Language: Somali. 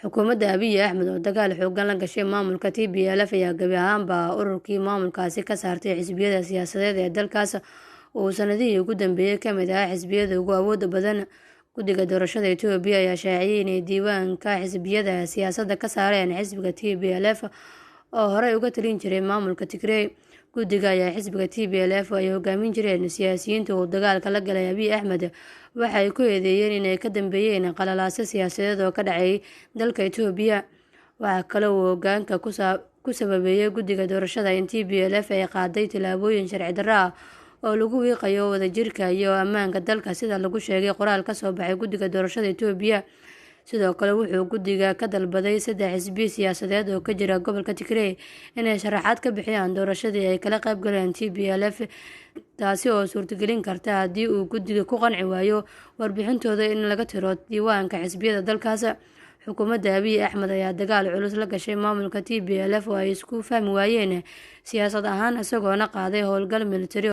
Xukuumadda Abiy Axmed oo dagaal xoogan la gashay maamulka TPLF ayaa gebi ahaanba ururkii maamulkaasi ka saartay xisbiyada siyaasadeed ee dalkaas oo uu sanadihii ugu dambeeyay ka mid ahaa xisbiyada ugu awoodda badan. Guddiga doorashada Itoobiya ayaa shaaciyay inay diiwaanka xisbiyada siyaasadda ka saareen xisbiga TPLF oo horey uga talin jiray maamulka Tigray. Guddiga ayaa xisbiga TPLF ay hogaamin jireen siyaasiyiinta uu dagaalka la galay Abiy Axmed waxa ay ku eedeeyeen inay ka dambeeyeen qalalaase siyaasadeed oo ka dhacay dalka Itoobiya. Waxaa kale uu hoggaanka ku sababeeyay guddiga doorashada in TPLF ay qaaday tallaabooyin sharci darro ah oo lagu wiiqayo wadajirka iyo ammaanka dalka, sida lagu sheegay qoraal ka soo baxay guddiga doorashada Itoobiya. Sidoo kale wuxuu guddiga ka dalbaday saddex xisbi siyaasadeed oo ka jira gobolka Tigray inay sharaxaad ka bixiyaan doorashadii ay kala qayb galeen TPLF, taasi oo suurtagelin karta haddii uu guddiga ku qanci waayo warbixintooda in laga tiro diiwaanka xisbiyada dalkaas. Xukuumadda Abiy Axmed ayaa dagaal culus la gashay maamulka TPLF oo ay isku fahmi waayeen siyaasad ahaan, isagoona qaaday howlgal militari.